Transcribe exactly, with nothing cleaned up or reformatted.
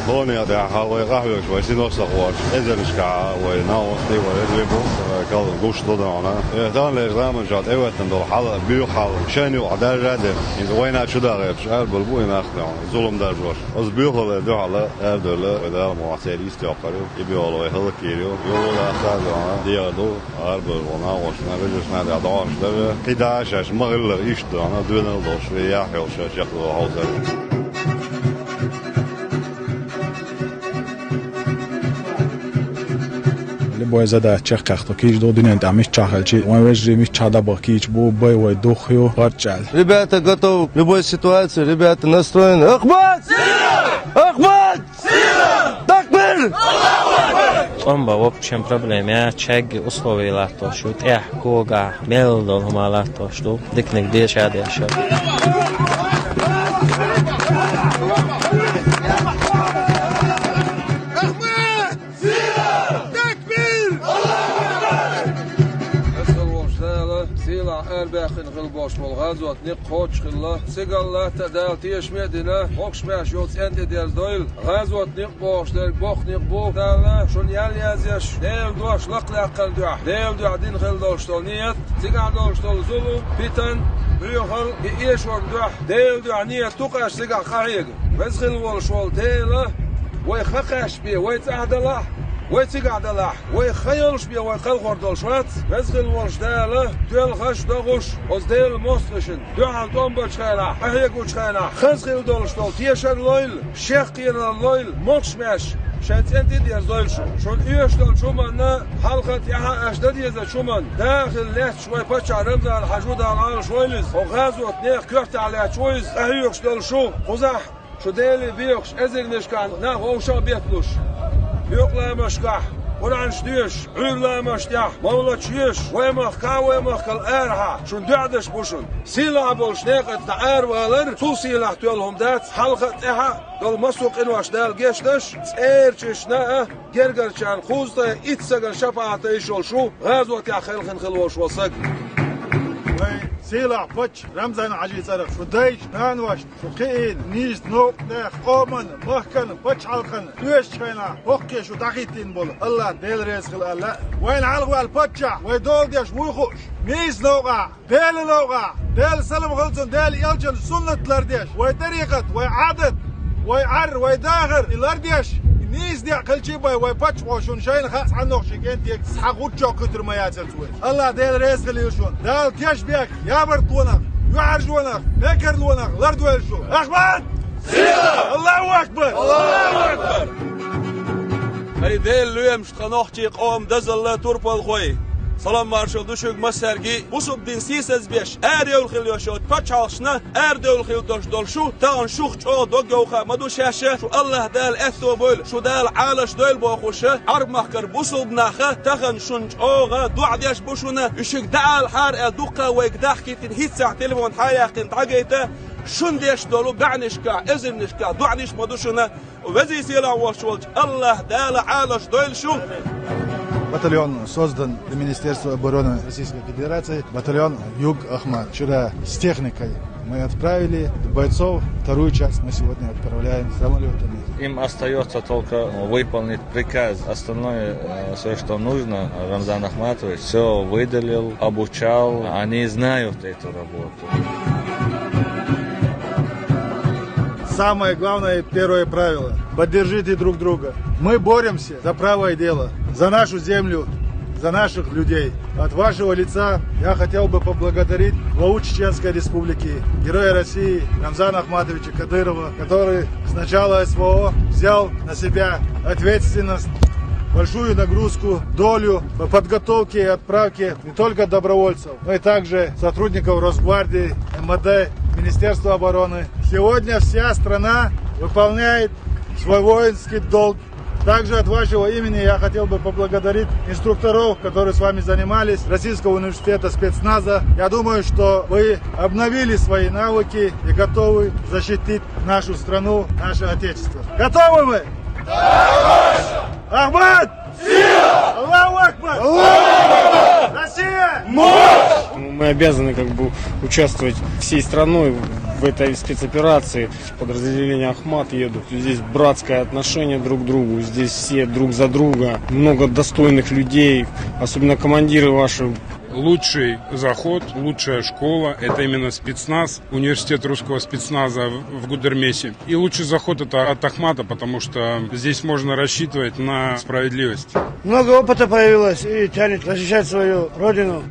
Лоне а тӀехьа вай къахьоьгуш, вай синош ца ховш, эзарнашкахьа вай нахвастий, вай эзарий бу, вай кхалсаг гуш ду дона. Э, таханлерча заманчохь тӀехӀоьттина долу хьал, боьха хьал, шайна юкъахь даржа а деш, иза вайна чу дагӀийтуш арабевлла бу и нах дона, зулам даржош. Оцу боьхалле дуьхьал арадевлла вай Дала мукъ лахь церан йист йоккхур ю, и боьхалла вай хӀаллакйийр ю, йолу а хаза дона, дегӀан ду. Арабевлла вай нахваша, вежаршна тӀехь догӀанаш дара, кхин дӀа а шаьш ма-хиллара иштта дона, доьналла долуш, вай яхь йолуш, шаьш чекхдала хьовсар. Любой задача чекхъяхто кийча ду, дуьнен тӀехь миччахь хилча, вайн вежарий миччахь дӀабаха кийча бу, бай вай дух ю, харц аьлла. Ребята готовы к любой ситуации, ребята настроены. Ахмат! Ахмат! Такбир! ЦӀом бан, в общем, проблема яц, чӀаьгга условия латтош ю, тӀехь, когахь, мел долу хӀума латтош ду, диканиг деша а деш. Такбир! Веза хила волчу Дала сийлахь арабаьккхина хила болуш болу гӀазот никъ кхочуш хилла. Цигахь латта а Дала тешаме а дина, могуш-маьрша йолу цӀен тӀедерзадойла. ГӀазот никъ бохуш дерг боккха никъ бу. Дала шуна ял язъеш, Делан дош лакхадаьккхина дуьхьа, Делан дуьхьа дина хила долуш долу ният, цигахь долуш долу зулам, питан, боьхалла, и эшорна дуьхьа, Делан дуьхьа ният ду-кх аша цигахь къахьега. Веза хила волуш волу Дела, вай хан кхаьчна бен вай цӀахь далахь, вай цигахь далахь, вай хан йолуш бен вай кхалхор долуш вац. Веза хила волуш Дала, доьлхуш, догӀуш, оцу Делан мостагӀашна дуьхьал тӀом бечу хенахь, къахьегучу хенахь, хаза хила долуш долу тешар лойла, шех кхерар лойла, могуш-маьрша шайн цӀен тӀе дерзадойла шу. Шуна оьшуш долчу хӀуманна хьалха а, тӀаьхьа а аша дан дезачу хӀуманна, даха хила лаьтташ вай паччахь Рамзан-Хьаьжа ву, Дала Ӏалаш войла иза. Хьо гӀазот нехан коьртехь лаьтташ ву иза, къахьоьгуш долу шу, кхузахь шу Деле боьхуш, эзарнашкахь нах вовшах а бетталуш, хьоькъаламашкахь Къуръанаш доьшуш, Ӏуьйра ламаш тӀехь мовлаташ йоьшуш, вай махкахь а, вай махкал арахьа шуна доьӀадаш бу шуна. Сийлахь болуш некъа тӀе аравалар, цул сийлахь тоьлла хӀума дац, хьалха а, тӀаьхьа а долу массо а къинош Дала гечдеш, цӀерачишна а, гергарчарна кхузткъе итт стагана шапаӀат йиш йолуш ву гӀазотехь хелхина хила волуш волу саг. Вайн сийлахь паччахь Рамзан-Хьаьжин цӀарах шу дайша, наношна, шу кхиийна, нийса новкъа даьхна, къоманна, махкана, пачхьалкхана оьшучу хенахь хӀокхе шу дӀахӀиттийна болу АллахӀ Дела реза хила аьлла, вайна хьалхаваьлла паччахь вай дола деш вуй хууш, нийса новкъахь, Делан новкъахь, Делан салам хуьлда цунна, Делан элчан суннат лардеш, вай тӀарикъат, вай Ӏадат, вай Ӏар, вай дахар и лардеш, и нийса некъ хилчий бен вай паччахьо шуна шайна хаьа цхьаннохчийн кӀентега цхьа гӀуччо кхуьйтур ма яцара цо. АллахӀ Дела реза хилийла шуна. Дала кешбек, ябартонах, юьхьаржонах, мекарлонах лардойла шу. Ахмат! Сила! Аллаху акбар! Аллаху акбар! Ай, Делан лоьмаш, тхан нохчийн къоман дозалла, турпалхой! Салам маршалла ду шуьга массаьрга а. Бусалба дин сийсаз беш, арадевлла хила йолуш йолчу пачхьалкхашна арадевлла хила долуш долу шу, тахана шух чӀогӀа дог йовха а ма ду шаьш, шу АллахӀ Дала аьтто бойла, шу Дала Ӏалаш дойла бохуш, Ӏарб-махкара бусалба нах тахана шуна чӀогӀа доӀа деш бу шуна, уьш шуьга дӀаалахьара аьлла, дуккха а вайга дахкийтина, хӀинццехь телефон схьа а яьккхина дӀагайта, шуна деш долу бӀаьннашкахь, эзарнашкахь доӀанаш ма ду шуна, везий сийлахь волуш волчу АллахӀ Дала Ӏалаш дойла шу. Батальон создан для Министерства обороны Российской Федерации. Батальон «Юг Ахмат». Вчера с техникой мы отправили бойцов. Вторую часть мы сегодня отправляем самолётами. Им остаётся только выполнить приказ. Остальное, э, всё, что нужно, Рамзан Ахматович всё выделил, обучал. Они знают эту работу. Самое главное, первое правило. Поддержите друг друга. Мы боремся за правое дело, за нашу землю, за наших людей. От вашего лица я хотел бы поблагодарить главу Чеченской Республики, Героя России Рамзана Ахматовича Кадырова, который с начала СВО взял на себя ответственность, большую нагрузку, долю по подготовке и отправке не только добровольцев, но и также сотрудников Росгвардии, МВД, Министерства обороны. Сегодня вся страна выполняет свой воинский долг. Также от вашего имени я хотел бы поблагодарить инструкторов, которые с вами занимались, Российского университета спецназа. Я думаю, что вы обновили свои навыки и готовы защитить нашу страну, наше Отечество. Готовы мы? Ахмат! Сила! Аллаху Акбар! Аллаху Акбар! Россия! Мощь! Мы обязаны как бы участвовать всей страной в этой спецоперации. Подразделения Ахмат едут. Здесь братское отношение друг к другу. Здесь все друг за друга. Много достойных людей. Особенно командиры ваши. Лучший заход, лучшая школа — это именно спецназ, университет русского спецназа в Гудермесе. И лучший заход — это от Ахмата, потому что здесь можно рассчитывать на справедливость. Много опыта появилось и тянет защищать свою родину.